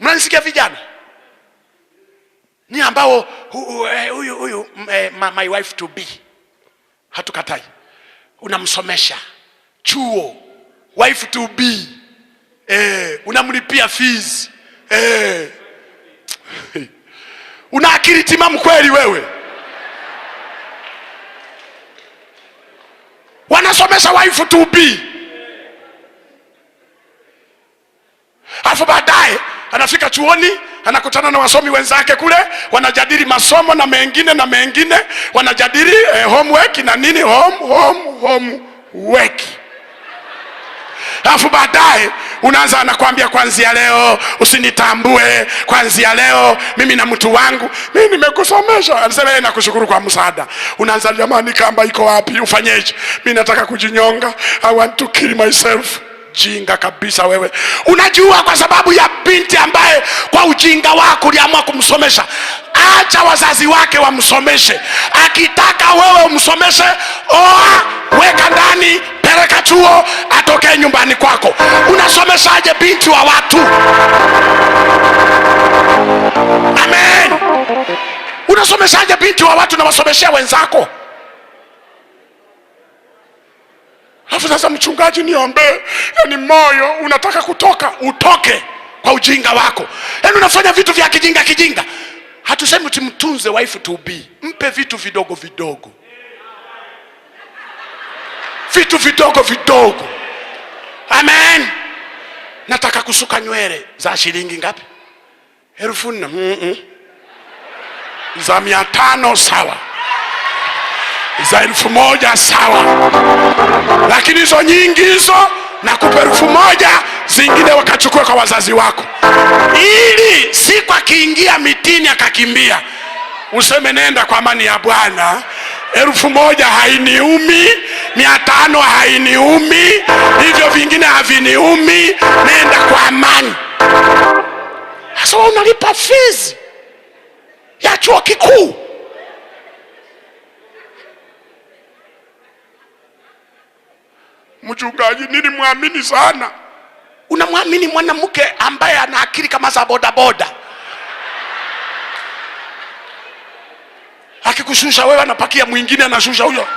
Mnanisikia vijana? Ni ambao huyu huyu my wife to be, hatukatai, unamsomesha chuo, wife to be, unamlipia fees. Una akili timamu kweli wewe? Wanasomesha wife to be, alafu baadaye anafika chuoni, anakutana na wasomi wenzake kule, wanajadili masomo na mengine na mengine, wanajadili homework na nini, homework. Alafu baadaye unaanza, anakuambia kuanzia leo usinitambue, kuanzia leo mimi na mtu wangu, mimi nimekusomesha. Anasema yeye, nakushukuru kwa msaada. Unaanza, jamani, kamba iko wapi? Ufanyeje? Mimi nataka kujinyonga, I want to kill myself. Jinga kabisa wewe. Unajua, kwa sababu ya binti ambaye kwa ujinga wako uliamua kumsomesha. Acha wazazi wake wamsomeshe. Akitaka wewe umsomeshe, oa, weka ndani, peleka chuo, atokee nyumbani kwako. Unasomeshaje binti wa watu? Amen. Unasomeshaje binti wa watu na wasomeshea wenzako? Alafu sasa, mchungaji, niombee. Yani moyo unataka kutoka, utoke kwa ujinga wako. Yani unafanya vitu vya kijinga kijinga. Hatusemi timtunze wife to be, mpe vitu vidogo vidogo, vitu vidogo vidogo. Amen. Nataka kusuka nywele za shilingi ngapi? 4,000. Za 500 sawa, za 1,000 sawa, lakini hizo nyingi hizo nakupa 1,000, zingine wakachukua kwa wazazi wako, ili siku akiingia mitini akakimbia useme nenda kwa amani ya Bwana. 1,000 hainiumi, 500 hainiumi, hivyo vingine haviniumi, nenda kwa amani. Sasa unalipa fees ya chuo kikuu. Mchungaji, nilimwamini sana. Unamwamini mwanamke ambaye ana akili kama za bodaboda? Akikushusha wewe anapakia mwingine, anashusha huyo.